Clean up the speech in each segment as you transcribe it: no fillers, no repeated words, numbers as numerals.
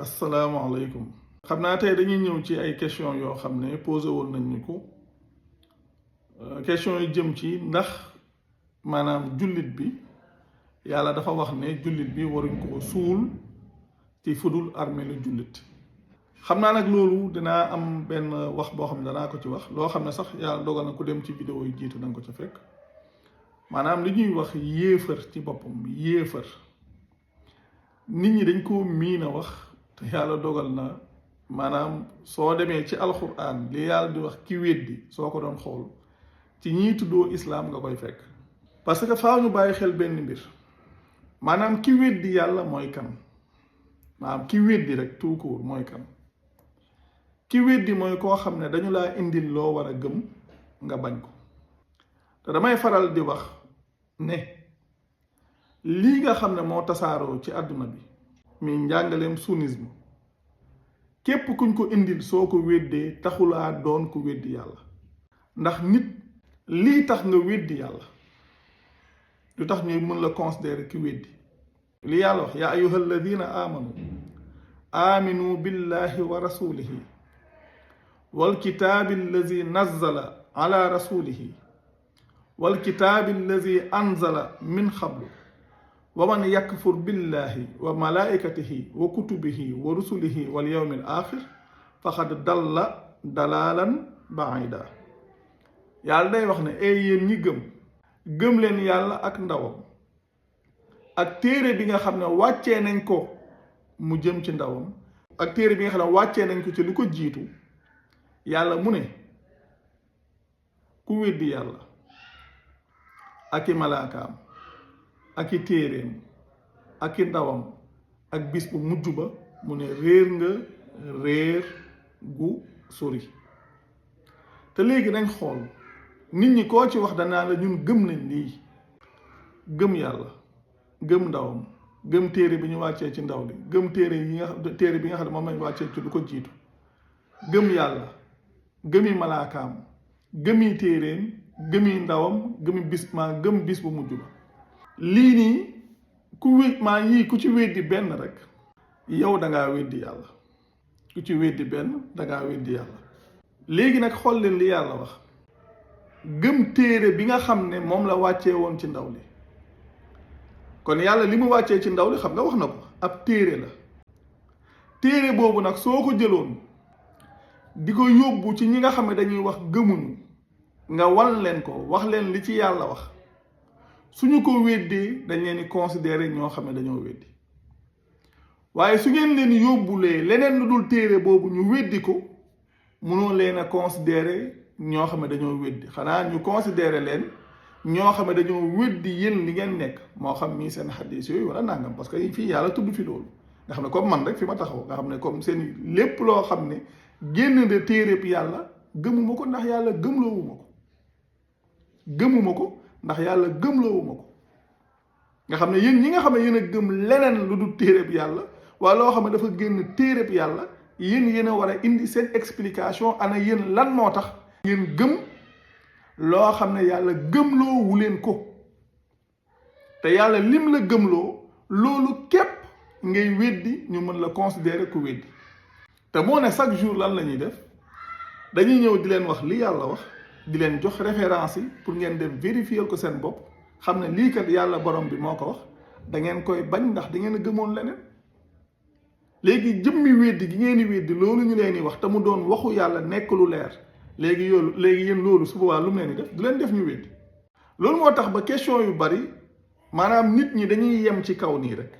asalaamaaleykum. xam naa tey dañuy ñëw ci ay question yoo xam ne posé woon nañ ñu ko question yu jëm ci ndax maanaam jullit bi yàlla dafa wax ne jullit bi waruñ ko suul ci fudul armeelu jullit. xam naa nag loolu dinaa am benn wax boo xam ne danaa ko ci wax loo xam ne sax yàlla dogal na ku dem ci vidéo yi jiitu danga ko ca fekk maanaam li ñuy wax yéefar ci boppam yéefar nit ñi dañ ko miin a wax te yàlla dogal na maanaam soo demee ci alxuraan li yàlla di wax ki weddi soo ko doon xool ci ñiy tuddoo islaam nga koy fekk. parce que faaw ñu bàyyi xel benn mbir maanaam ki weddi yàlla mooy kan maanaam ki weddi rek tout court mooy kan ki weddi mooy koo xam ne dañu laa indil loo war a gëm nga bañ ko te damay faral di wax ne lii nga xam ne moo tasaaroo ci àdduna bi mi njàngaleem sunnisme képp kuñ ko indil soo ko weddee taxulaa doon ko weddi yàlla ndax nit lii tax nga weddi yàlla lu tax ñuy mën la considérer ki weddi li yàlla wax yaa ayyuha alladina amanu aminu billahi wa rasulihi wal kitaabi allazi nazzala ala rasulihi wal kitaabi allazi anzala min qablu wa man yakfur billahi wa malaikatihi wa kutubihi wa rusulihi wal yawmil axir faqad dalla dalalan baida yàlla day wax ne ay yéen ñi gëm leen yàlla ak ndawam ak téere bi nga xam ne wàccee nañ ko mu jëm ci ndawam ak téere bi nga xam ne wàccee nañ ko ci lu ko jiitu yàlla mu ne ku weddi yàlla ak i malaakaam ak i téeréem ak i ndawam ak bis bu mujj ba mu ne réer nga réer gu sori. te léegi nañ xool nit ñi koo ci wax danaa la ñun gëm nañ lii gëm yàlla gëm ndawam gëm téere bi ñu wàccee ci ndaw li gëm téere bi nga xam ne moom lañ wàccee ci lu ko jiitu gëm yàlla gëmi malaakaam gëmi téeréem gëmi ndawam gëm bis bu mujj ba. lii nii ku ci weddi benn rek yow dangaa weddi yàlla ku ci weddi benn dangaa weddi yàlla. léegi nag xool leen li yàlla wax gëm téere bi nga xam ne moom la wàccee woon ci ndaw li kon yàlla li mu wàccee ci ndaw li xam nga wax na ko ab téere la téere boobu nag soo ko jëloon di ko yóbbu ci ñi nga xam ne dañuy wax gëmuñu nga wan leen ko wax leen li ci yàlla wax suñu ko weddee dañ leen di considérer ñoo xam ne dañoo weddi waaye su ngeen leen yóbbulee leneen lu dul téere boobu ñu weddi ko mënoo leen a considérer ñoo xam ne dañoo weddi xanaa ñu considérer leen ñoo xam ne dañoo weddi yéen li ngeen nekk moo xam mii seen xadis yooyu wala nangam parce que fii yàlla tudd fi loolu nga xam ne comme man rek fi ma taxaw nga xam ne comme seen lépp loo xam ne génn de téereb yàlla gëmuma ko ndax yàlla gëmloowuma ko ndax yàlla gëmloowuma ko nga xam ne yéen ñi nga xam ne yéen a gëm leneen lu dul téereb yàlla wala loo xam ne dafa génn téereb yàlla yéen a war a indi seen explication ana yéen lan moo tax ngeen gëm loo xam ne yàlla gëmloo wu leen ko te yàlla lim la gëmloo loolu képp ngay weddi ñu mën la considérer ku weddi. te moo ne chaque jour lan la ñuy def dañuy ñëw di leen wax li yàlla wax di leen jox référence yi pour ngeen dem vérifier ko seen bopp xam ne lii kat yàlla borom bi moo ko wax da ngeen koy bañ ndax da ngeen a gëmoon leneen. léegi jëmmi weddi gi ngeen di weddi loolu ñu leen di wax te mu doon waxu yàlla nekk lu leer léegi yéen loolu su boobaa lu mu leen di def du leen def ñu weddi. loolu moo tax ba question yu bari maanaam nit ñi dañuy yem ci kaw nii rek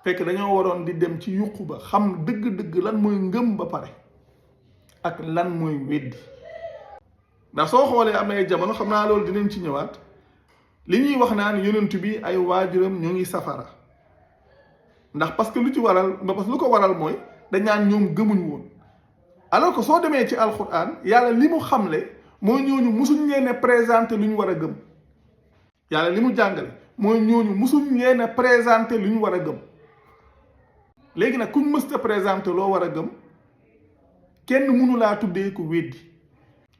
fekk dañoo waroon di dem ci yuqu ba xam dëgg-dëgg lan mooy ngëm ba pare ak lan mooy weddi. ndax soo xoolee am na ay jamono xam naa loolu dinañ ci ñëwaat li ñuy wax naan yonent bi ay waajuram ñu ngi safara ndax parce que lu ko waral mooy dañ naan ñoom gëmuñ woon alors que soo demee ci alquran yàlla li mu xamle mooy ñooñu musuñ leen a présenté lu ñu war a gëm yàlla li mu jàngale mooy ñooñu musuñ leen a présenté lu ñu war a gëm. léegi nag kuñ mësta présenté loo war a gëm kenn mënu laa tuddee ku weddi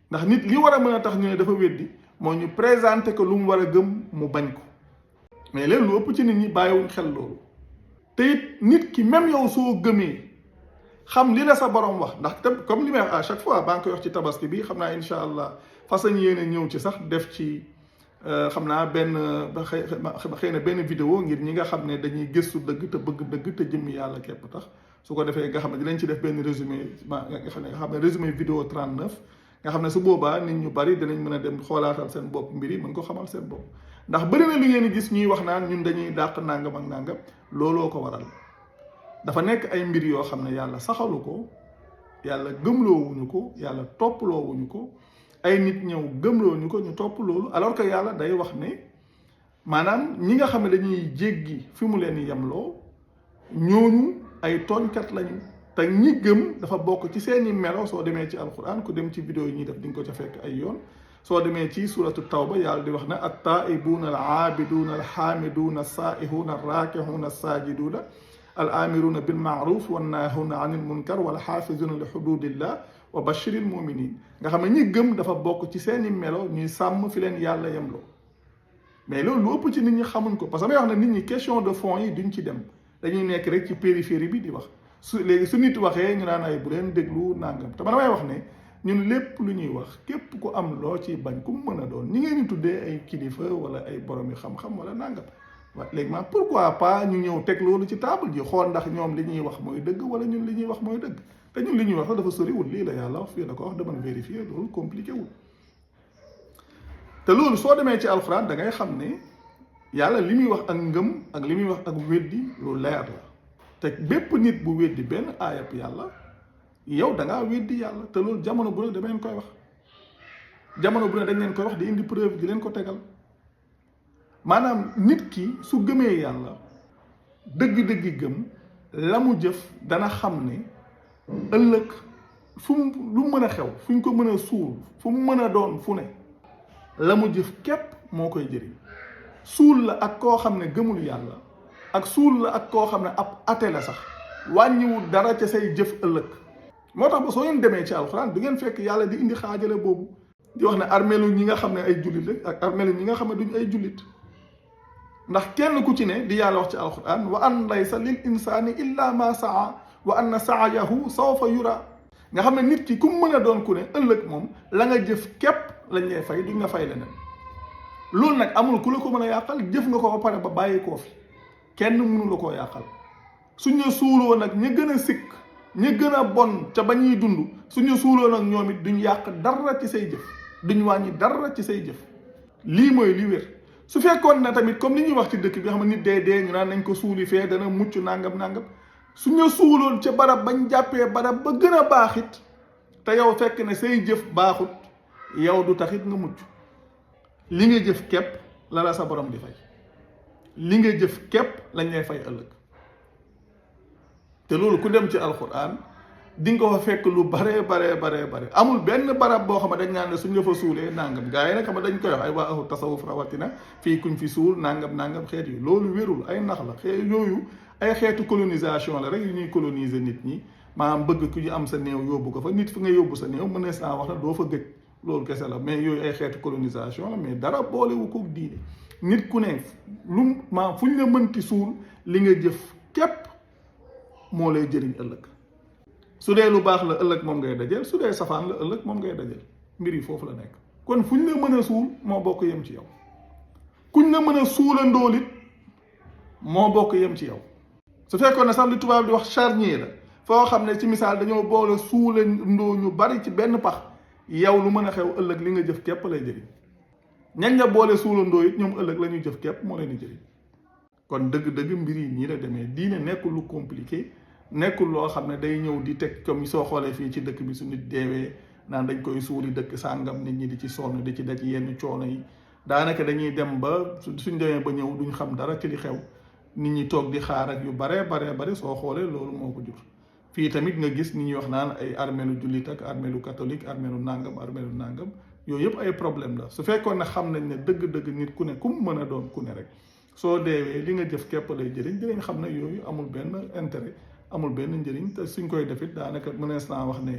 ndax nit li war a mën a tax ñu ne dafa weddi moo ñu présenté ko lu mu war a gëm mu bañ ko mais léegi lu ëpp ci nit ñi bàyyiwuñ xel loolu te it nit ki même yow soo gëmee xam li la sa borom wax ndax comme li may wax à chaque fois baa ngi koy wax ci tabaski bi xam naa incha allah fas yéene ñëw ci sax def ci xam naa benn xëy na benn vidéo ngir ñi nga xam ne dañuy gëstu dëgg te bëgg dëgg te jëmmi yàlla képp tax su ko defee nga xam ne dinañ ci def benn résumé nga xam ne résumé vidéo 39 nga xam ne su boobaa nit ñu bari dinañ mën a dem xoolaatal seen bopp mbir yi mën ko xamal seen bopp ndax bëri na li ngeen di gis ñuy wax naan ñun dañuy dàq nangam ak nangam looloo ko waral dafa nekk ay mbir yoo xam ne yàlla saxalu ko yàlla gëmloowuñu ko yàlla topploowuñu ko ay nit ñëw gëmloo ñu ko ñu topp loolu alors que yàlla day wax ne maanaam ñi nga xam ne dañuy jéggi fi mu leen yemloo ñooñu ay tooñkat lañu te ñi gëm dafa bokk ci seeni melo soo demee ci alquran ku dem ci vidéo yi ñuy def di nga ko ca fekk ay yoon soo demee ci suratu tawba yàlla di wax ne attaa'ibuuna al aabiduuna al xaamiduuna assaa'ihuuna arraakihuuna assaajiduuna al aamiruuna bil maaruf wan naahuuna anil munkar wal xaafizuuna li xuduudillah wa bashiril muminin nga xam ne ñi gëm dafa bokk ci seeni melo ñuy sàmm fi leen yàlla yemloo mais loolu lu ëpp ci nit ñi xamuñ ko parce que may wax ne nit ñi question de fond yi duñ ci dem dañuy nekk rek ci périphérie bi di wax léegi su nit waxee ñu naan ay bu leen déglu nangam te man damay wax ne ñun lépp lu ñuy wax képp ku am loo ci bañ ku mu mën a doon ñi ngeen di tuddee ay kilifa wala ay borom yu xam-xam wala nangam waaw léegi man pourquoi pas ñu ñëw teg loolu ci table ji xool ndax ñoom li ñuy wax mooy dëgg wala ñun li ñuy wax mooy dëgg te ñun li ñuy wax dafa soriwul lii la yàlla wax fii la ko wax dama vérifier loolu compliqué wul te loolu soo demee ci alxuraan da ngay xam ne yàlla li muy wax ak ngëm ak li muy wax ak weddi lu leer la te bépp nit bu weddi benn aayab yàlla yow da ngaa weddi yàlla te loolu jamono bu ne dama leen koy wax jamono bu ne dañ leen koy wax di indi preuve di leen ko tegal maanaam nit ki su gëmee yàlla dëgg-dëgg gëm la mu jëf dana xam ne ëllëg fu mu lu mën a xew fu ñu ko mën a suul fu mu mën a doon fu ne la mu jëf képp moo koy jëriñ suul la ak koo xam ne gëmul yàlla ak suul la ak koo xam ne ab ate la sax wàññiwul dara ca say jëf ëllëg moo tax ba soo ngeen demee ci alxuraan du ngeen fekk yàlla di indi xaajale boobu di wax ne armeelu ñi nga xam ne ay jullit la ak armeelu ñi nga xam ne duñ ay jullit ndax kenn ku ci ne di yàlla wax ci alxuraan wa an laysa lil insaani illa ma saa wa anna saayahu sawfa yura nga xam ne nit ki ku mu mën a doon ku ne ëllëg moom la nga jëf képp lañ lay fay duñ nga fay leneen loolu nag amul ku la ko mën a yàqal jëf nga ko ba pare ba bàyyi koo fi kenn mënu la koo yàqal suñu suuloo nag ña gën a sikk ña gën a bon ca ba ñuy dund suñu suuloo nag ñoom it duñ yàq dara ci say jëf duñ wàññi dara ci say jëf lii mooy li wér su fekkoon na tamit comme ni ñuy wax ci dëkk bi xam ne nit dee ñu naan nañ ko suuli fee dana mucc nangam suñu suuloon ca barab bañ jàppee barab ba gën a baaxit te yow fekk ne say jëf baaxut yow du taxit nga mucc li nga jëf képp la la sa borom di fay li nga jëf képp lañ lay fay ëllëg te loolu ku dem ci alxuraan di nga ko fa fekk lu bare amul benn barab boo xam ne dañ naan ne suñ la fa suulee nangam gars yi nag xam ne dañ koy wax ay waa ahlu tasawuf rawatina fii kuñ fi suul nangam xeet yi loolu wérul ay nax la xeet yooyu ay xeetu colonisation la rek yu ñuy coloniser nit ñi maanaam bëgg ku ñu am sa néew yóbbu ko fa nit fi nga yóbbu sa néew mënees naa wax na doo fa gëj loolu kese la mais yooyu ay xeetu colonisation la mais dara boolewu ko diine nit ku ne lu maanaam fu ñu la mënti suul li nga jëf képp moo lay jëriñ ëllëg su dee lu baax la ëllëg moom ngay dajeel su dee safaan la ëllëg moom ngay dajeel mbir yi foofu la nekk kon fu ñu la mën a suul moo bokk yem ci yow kuñ la mën a suulandoo it moo bokk yem ci yow su fekkoon ne sax li tubaab di wax charnier la foo xam ne ci misaal dañoo boole suulandoo ñu bari ci benn pax yow lu mën a xew ëllëg li nga jëf képp lay jëriñ ñañ la boole suulandoo it ñoom ëllëg la ñuy jëf képp moo leen di jëriñ kon dëgg-dëgg mbir yi ñii la demee diine nekkul lu compliqué nekkul loo xam ne day ñëw di teg comme soo xoolee fii ci dëkk bi su nit deewee naan dañ koy suuli dëkk sàngam nit ñi di ci sonn di ci daj yenn coono yi daanaka dañuy dem ba suñ demee ba ñëw duñ xam dara ci li xew nit ñi toog di xaar ak yu bare soo xoolee loolu moo ko jur fii tamit nga gis nit ñuy wax naan ay armeelu jullit ak armeelu catholique armeelu nàngam yooyu yëpp ay problème la su fekkoon ne xam nañ ne dëgg-dëgg nit ku ne ku mu mën a doon ku ne rek soo deewee li nga jëf képp lay jëriñ dinañ xam ne yooyu amul benn intérêt amul benn njëriñ te suñ koy defit daanaka mënees naa wax ne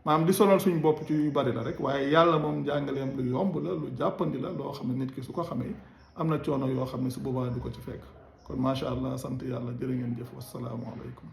maanaam di sonal suñ bopp ci yu bari la rek waaye yàlla moom njàngaleem lu yomb la lu jàppandi la loo xam ne nit ki su ko xamee am na coono yoo xam ne su boobaa du ko ci fekk kon macha allah sant yàlla jërë ngeen jëf wassalaamu aleykum